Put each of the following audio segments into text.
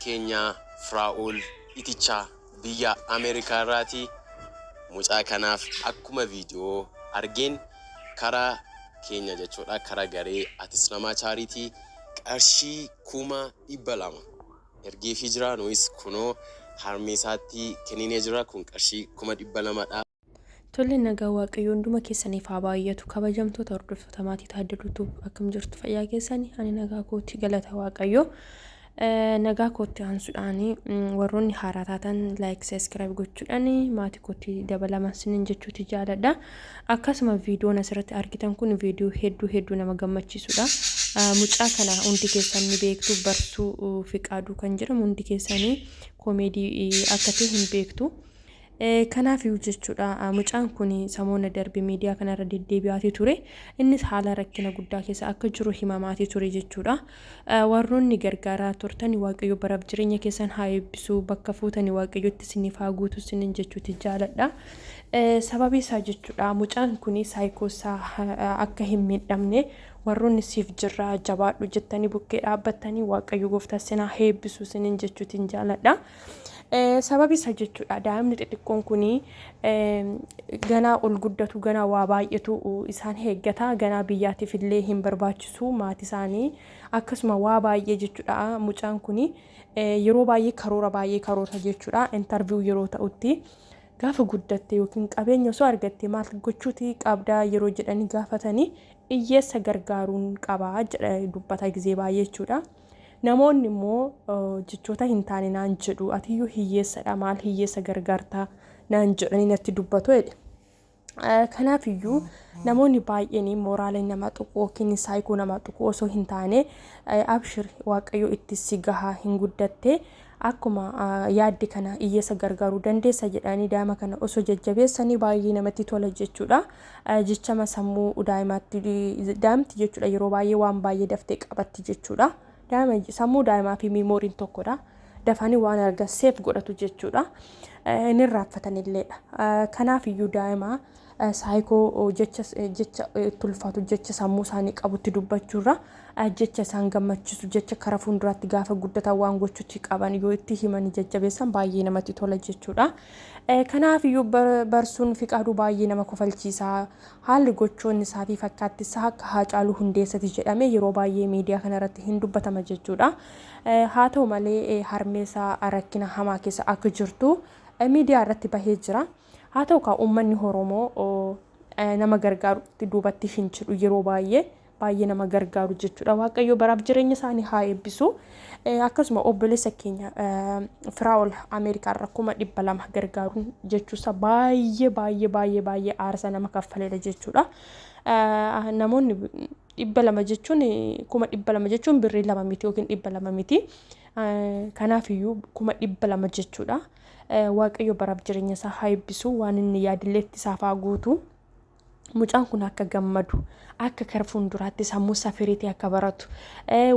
keenya Firaa'ol Itichaa biyya Ameerikaa irraati. Mucaa kanaaf akkuma viidiyoo argeen karaa keenya jechuudha karaa garee Atis Namaa Chaariitii qarshii 200,000 ergeefii jira. Nuyis kunoo harmee isaatti kenninee jira. Kun qarshii 200,000 dha. Tole, nagaa Waaqayyoo hunduma keessaniif haa baay'atu. Kabajamtoota hordoftoota maatii Taaddaluu Tube, akkam jirtu? Fayyaa keessanii? Ani nagaa kooti, galata Waaqayyoo. Nagaa kootti aansuudhaan, warroonni haaraa taatan like, subscribe gochuudhaan maatii kootti dabalaman sinin jechuuti jaaladha. Akkasuma viidiyoon asirratti argitan kun viidiyoo hedduu hedduu nama gammachiisudha. Mucaa kana hundi keessan ni beektu, Barsuu Fiqaaduu kan jedhamu hundi keessanii koomeedii akka ta'e hin beektu. Kanaafiyyuu jechuudha, mucaan kun samoona darbe miidiyaa kanarra deddeebi'aatii ture. Innis haala rakkina guddaa keessa akka jiru himamaatii ture jechuudha. Warroonni gargaaraa turtan, Waaqayyo baraaf jireenya keessan haa eebbisu, bakka fuutani Waaqayyotti isiniif haa guutu isinin jechuuti jaaladha. Sababii isaa jechuudha, mucaan kun saayikoosaa akka hin miidhamne warroonni siif jirraa, jabaadhu jettanii bukkee dhaabbattanii, Waaqayyo gooftaa isin haa eebbisu isinin jechuutiin jaaladha. Sababi isaa jechuudha, daa'imni xixiqqoon kun ganaa ol guddatu, ganaa waa baay'eetu isaan eeggata, ganaa biyyaatiif illee hin barbaachisu, maatii isaanii akkasuma waa baay'ee jechuudha. Mucaan kun yeroo baay'ee karoora baay'ee karoorsa jechuudha. Intarviiw yeroo ta'utti gaafa guddatte yookiin qabeenya osoo argatte maal gochuuti qabdaa yeroo jedhanii gaafatanii, hiyyeessa gargaaruun qabaa jedha dubbata gizee baay'ee jechuudha. Namoonni immoo jechoota hin taane naan jedhu, atiyyuu hiyyeessadha, maal hiyyeessa gargaartaa naan jedhanii natti dubbatu jedhe. Kanaaf iyyuu namoonni baay'een mooraala nama tuqu yookiin saayikoo nama tuqu osoo hin taane, abshir, Waaqayyo itti si gahaa, hin guddatte, akkuma yaadde kana hiyyeessa gargaaruu dandeessa jedhanii daa'ima kana osoo jajjabeessanii baay'ee namatti tola jechuudha. Jechama sammuu daa'imaatti, daa'imti jechuudha yeroo baay'ee waan baay'ee daftee qabatti jechuudha. Daa'ima sammuu daa'imaa fi miimooriin tokkodha. Dafanii waan argan seef godhatu jechuudha. Inni irraanfatanilleedha. Kanaaf iyyuu daa'ima saayikoo jecha jecha itti ulfaatu, jecha sammuu isaanii qabutti dubbachuurra, jecha isaan gammachiisu, jecha karaa fuulduraatti gaafa guddatan waan gochuutti qaban yoo itti himanii jajjabeessan baay'ee namatti tola jechuudha. Kanaaf iyyuu Barsuun Fiqaaduu baay'ee nama kofalchiisa. Haalli gochoonni isaa fi fakkaatti isaa akka Haacaaluu Hundeessati jedhamee yeroo baay'ee miidiyaa kanarratti hin dubbatama jechuudha. Haa ta'u malee, harmee isaa rakkina hamaa keessa akka jirtu miidiyaa irratti bahee jira. Haa ta'u kaa, uummanni Oromoo nama gargaarutti duubatti hin jedhu, yeroo baay'ee baay'ee nama gargaaru jechuudha. Waaqayyo baraaf jireenya isaanii haa eebbisu. Akkasuma obboleessa keenya Firaa'ol Ameerikaa irra 200,000 gargaaruun jechuusa baay'ee baay'ee baay'ee baay'ee aarsaa nama kaffaledha jechuudha. Namoonni 200 jechuun, 200,000 jechuun birrii 2 miti yookiin 200 miti. Kanaaf iyyuu 200,000 jechuudha. Waaqayyo baraaf jireenya isaa haa eebbisu, waan inni yaadilleetti isaaf haa guutu. Mucaan kun akka gammadu, akka kara fuulduraatti sammuu safiriitii akka baratu,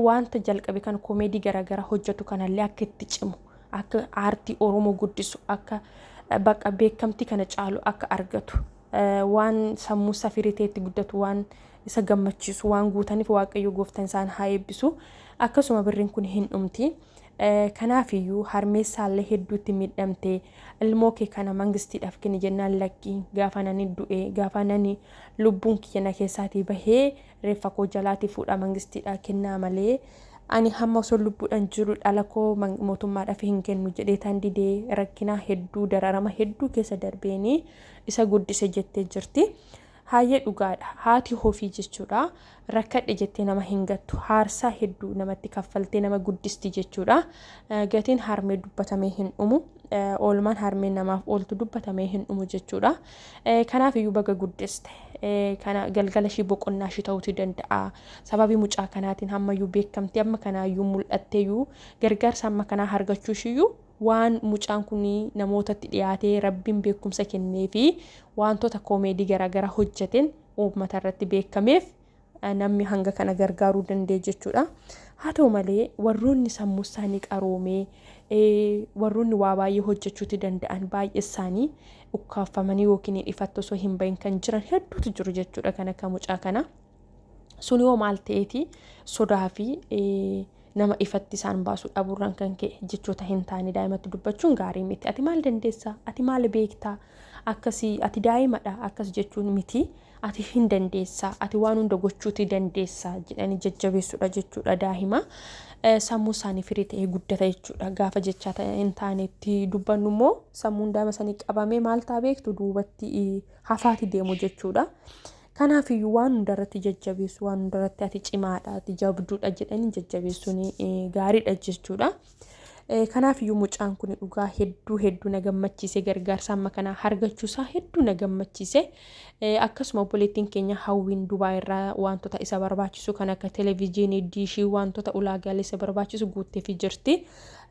wanta jalqabe kan koomeedii garaagaraa hojjetu kanallee akka itti cimu, akka aartii Oromoo guddisu, akka bakka beekamtii kana caalu akka argatu, waan sammuu safiriiteetti guddatu, waan isa gammachiisu waan guutaniif Waaqayyo gooftaan isaan haa eebbisu. Akkasuma birriin kun hin dhumti. Kanaaf iyyuu harmeessaallee hedduutti miidhamte, ilmoo kee kana mangistiidhaaf kenni jennaan, lakkii, gaafa nani du'e, gaafa nani lubbuun kiyya na keessaatii bahee reeffa koo jalaatii fuudhaa mangistiidhaa kennaa malee, ani hamma osoo lubbuudhaan jiru dhala koo mootummaadhaaf hin kennu jedhee tan didee, rakkinaa hedduu, dararama hedduu keessa darbeenii isa guddise jettee jirti. Haayye, dhugaadha. Haati hofii jechuudha. Rakkadhe jettee nama hin gattu. Haarsaa hedduu namatti kaffaltee nama guddisti jechuudha. Gatiin harmee dubbatamee hin dhumu. Oolmaan harmeen namaaf ooltu dubbatamee hin dhumu jechuudha. Kanaaf iyyuu baga guddiste. Kana galgala ishii boqonnaa ishii ta'uutii danda'a. Sababii mucaa kanaatiin hammayyuu beekamtee, amma kanaayyuu mul'atteeyyuu, gargaarsa amma kanaa argachuu ishiiyyuu, waan mucaan kun namootatti dhiyaatee Rabbiin beekumsa kennee fi wantoota koomeedii garaagaraa hojjeteen uummata irratti beekameef namni hanga kana gargaaruu danda'e jechuudha. Haa ta'u malee, warroonni sammuu isaanii qaroomee, warroonni waa baay'ee hojjechuuti danda'an baay'ee isaanii ukkaafamanii yookiin ifatti osoo hin bahin kan jiran hedduutu jiru jechuudha, kan akka mucaa kana. Sun yoo maal ta'eeti, sodaa fi Nama ifatti isaan baasuu dhabuurraan kan ka'e jechoota hin taane daa'imatti dubbachuun gaarii miti. Ati maal dandeessaa? Ati maal beektaa? Akkasii ati daa'imadha akkas jechuun miti. Ati hin dandeessaa, ati waan hunda gochuuti dandeessaa jedhanii jajjabeessuudha jechuudha daa'ima. Sammuu isaanii firii ta'ee guddata jechuudha. Gaafa jechaa hin taanetti dubbannu immoo sammuun daa'ima sanii qabamee maal ta'a beektu duubatti hafaati deemu jechuudha. Kanaafiyyuu waan hundarratti jajjabeessu, waan hundarratti ati cimaadha, ati jabduudha jedhanii jajjabeessuun gaariidha jechuudha. Kanaafiyyuu mucaan kun dhugaa hedduu hedduu na gammachiise, gargaarsa amma kanaa argachuusaa hedduu na gammachiise. Akkasuma obboleettiin keenya Hawwiin Dubaay irraa wantoota isa barbaachisu kan akka televezyiinii, diishii, wantoota ulaagaalee isa barbaachisu guutteefii jirti.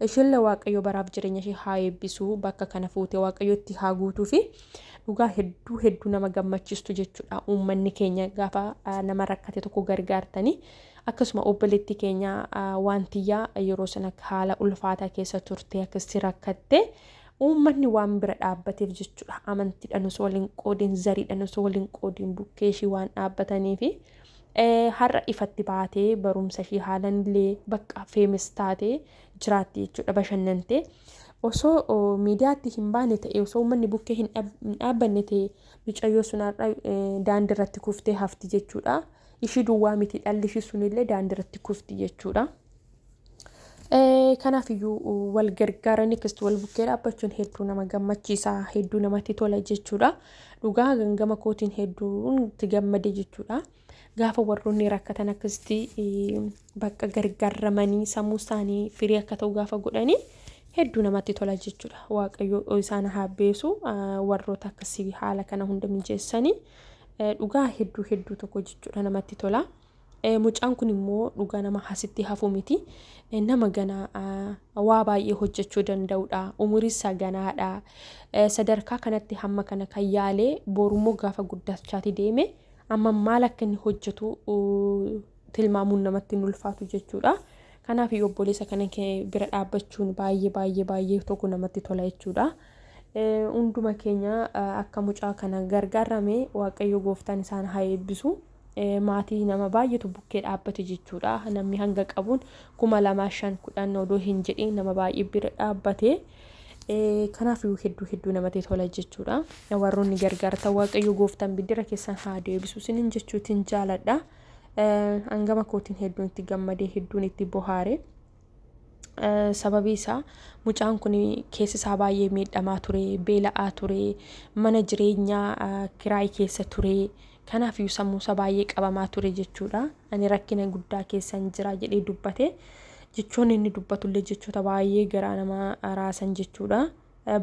Isheellee Waaqayyo baraaf jireenya ishee haa eebbisu, bakka kana fuutee Waaqayyo itti haa guutuufi. Dhugaa hedduu hedduu nama gammachiistu jechuudha. Uummanni keenya gaafa nama rakkate tokko gargaartanii, akkasuma obboleettii keenya Waantiyyaa yeroo sana haala ulfaataa keessa turte akkasitti rakkatte uummanni waan bira dhaabbateef jechuudha. Amantiidhaan osoo waliin qoodiin, zariidhaan osoo waliin qoodiin bukkee ishii waan dhaabbataniifi har'a ifatti baatee barumsa ishii haalan illee bakka feemis taatee jiraatti jechuudha, bashannantee. Osoo miidiyaatti hin baane ta'e, osoo uummanni bukkee hin dhaabbanne ta'e, mucayyoo sun har'a daandii irratti kuftee hafti jechuudha. Ishii duwwaa miti, dhalli ishii sunillee daandii irratti kufti jechuudha. Kanaafiyyuu wal gargaaranii akkasitti wal bukkee dhaabbachuun hedduu nama gammachiisa, hedduu namatti tola jechuudha. Dhugaa gangama kootiin hedduun itti gammade jechuudha. Gaafa warroonni rakkatan akkasitti bakka gargaaramanii sammuu isaanii firii akka ta'u gaafa godhanii hedduu namatti tola jechuudha. Waaqayyo isaan haa beesu warroota akkasii haala kana hunda mijeessanii, dhugaa hedduu hedduu tokko jechuudha namatti tola. Mucaan kun immoo dhugaa nama asitti hafu miti. Nama ganaa waa baay'ee hojjechuu danda'udha. Umurii isaa ganaadha. Sadarkaa kanatti hamma kana kan yaalee borummoo gaafa guddachaati deeme amma maal akka inni hojjetu tilmaamuun namatti hin ulfaatu jechuudha. Kanaaf obboleessa kana bira dhaabbachuun baay'ee baay'ee baay'ee tokko namatti tola jechuudha. Hunduma keenya akka mucaa kana gargaarame Waaqayyo gooftaan isaan haa eebbisu. Maatii nama baay'eetu bukkee dhaabbate jechuudha. Namni hanga qabuun 2,000, 5, 10 odoo hin jedhiin nama baay'ee bira dhaabbate. Kanaaf hedduu hedduu namatti tola jechuudha. Warroonni gargaartan Waaqayyo gooftaan biddira keessan haa deebisu isiniin jechuutiin jaaladha. Hangama kootiin hedduun itti gammadee hedduun itti bohaare. Sababii isaa mucaan kun keessi isaa baay'ee miidhamaa ture, beela'aa ture, mana jireenyaa kiraayii keessa ture. Kanaaf iyyuu sammuu isaa baay'ee qabamaa ture jechuudha. Ani rakkina guddaa keessan jira jedhee dubbate. Jechoonni inni dubbatullee jechoota baay'ee garaa nama raasan jechuudha.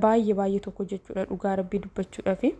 Baay'ee baay'ee tokko jechuudha dhugaa rabbii dubbachuudhaafi.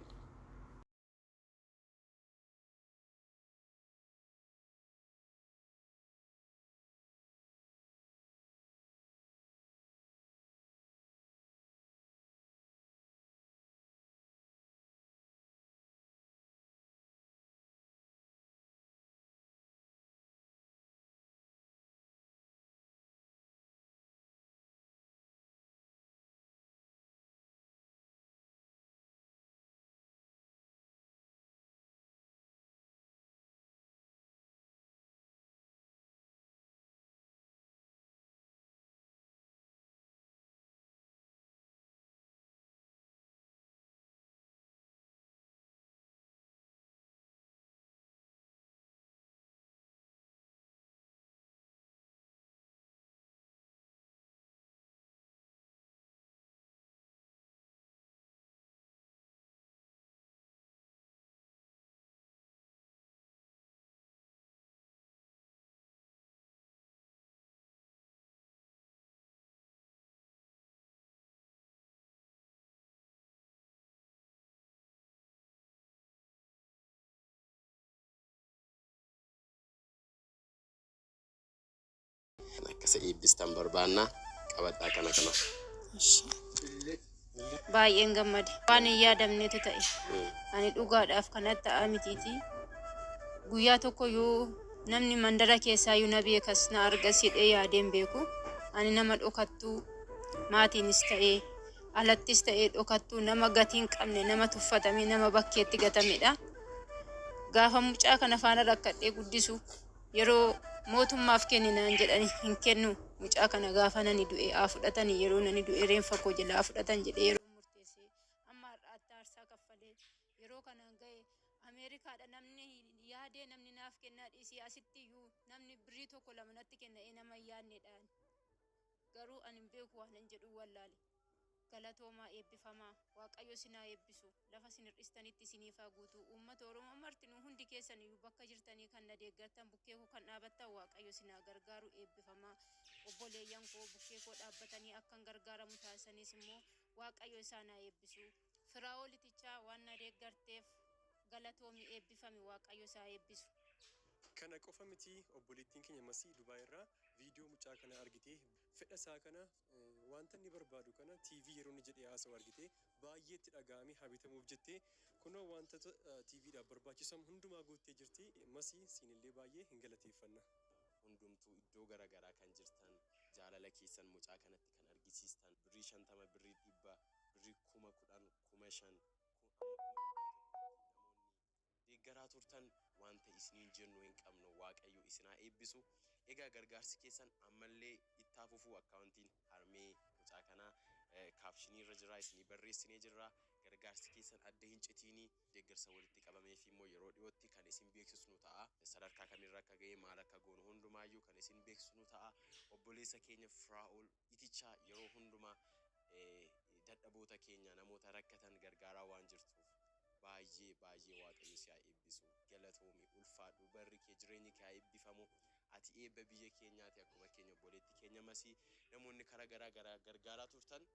Akkasa eebbistan barbaanna qabadhaa kana kana. Baay'een gammade. Waan hin yaadamnetu ta'e. Ani dhugaadhaaf kanatti ta'a mitiiti. Guyyaa tokko iyyuu namni mandara keessaa iyyuu na beekas na argas jedhee yaadeen beeku. Ani nama dhokattuu, maatiinis ta'ee alattis ta'ee dhokattuu, nama gatii hin qabne, nama tuffatame, nama bakkeetti gatamedha. Gaafa mucaa kana faana rakkadhee guddisu yeroo Mootummaaf kenni naan jedhani hin kennu mucaa kana gaafa nani du'e haa fudhatani yeroo nani du'e reenfa koo jalaa haa fudhatan jedhee yeroo murteessee amma har'aatti aarsaa kaffalee yeroo kanaan ga'e Ameerikaadha namni yaadee namni naaf kennaa dhiisii asitti iyyuu namni birrii tokko lama natti kenna ee nama hin yaadnedhaan garuu ani hin beeku waanan jedhu wallaale. Galatoomaa eebbifamaa Waaqayyo isin haa eebbisu lafa isin hir'istanitti isiniif haa guutu uummata Oromoo martinuu hundi keessan iyyuu bakka jirtanii kan na deeggartan bukkee koo kan dhaabattan Waaqayyo isin haa gargaaru eebbifamaa obboleeyyan koo bukkee koo dhaabbatanii akkan gargaaramu taasisaniis immoo Waaqayyo isaan haa eebbisu Firaa'ol Itichaa waan na deeggarteef galatoomi eebbifami Waaqayyo si haa eebbisu. Kana qofa miti obboleettiin keenya Masii Dubaay irraa viidiyoo mucaa kanaa argitee fedha isaa kana wanta inni barbaadu kana TV yeroo inni jedhee haasa'u argitee baay'ee itti dhaga'amee haa bitamuuf jettee kunoo wantoota TV dhaaf barbaachisan hundumaa guuttee jirti. Masii siinillee baay'ee hin galateeffanna. Hundumtuu iddoo gara garaa kan jirtan jaalala keessan mucaa kanatti kan argisiistan birrii 50, birrii 100, birrii 10,000, 5,000, amma 100,000tti namoonni deeggaraa turtan wanta isiniin jennu hin qabnu Waaqayyo isin haa eebbisu. Egaa gargaarsi keessan ammallee itti haa fufu akkaawuntiin harmee mucaa kanaa kaapshinii irra jira isinii barreessinee jirra. Gargaarsi keessan adda hin citiini deeggarsa walitti qabameef immoo yeroo dhiyootti kan isin beeksisnu ta'a. Sadarkaa kamirra akka ga'e maal akka goonu hundumaayyuu kan isin beeksisnu ta'a. Obboleessa keenya Firaa'ol Itichaa yeroo hundumaa dadhaboota keenya namoota rakkatan gargaaraa waan jirtuuf baay'ee baay'ee Waaqayyo si haa eebbisu. Galatoomi, ulfaadhu, barri kee jireenyi kee haa eebbifamu. Ati eebba biyya keenyaati akkuma keenya obboleetti keenya Masii namoonni karaa garaa garaa gargaaraa turtan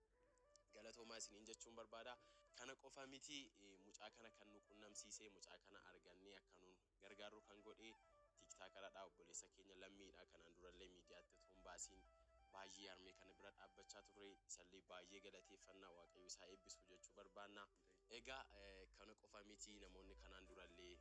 galatoomaa isiniin jechuun barbaada. Kana qofa miti mucaa kana kan nu qunnamsiise mucaa kana argannee akka nuun gargaarru kan godhe tiktaakeradha obboleessa keenya Lammiidha kanaan durallee miidiyaatti otoo hin baasiin baay'ee harmee kana bira dhaabbachaa turre isallee baay'ee galateeffannaa Waaqayyo isaa eebbisu jechuu barbaanna. Egaa kana qofa miti namoonni kanaan durallee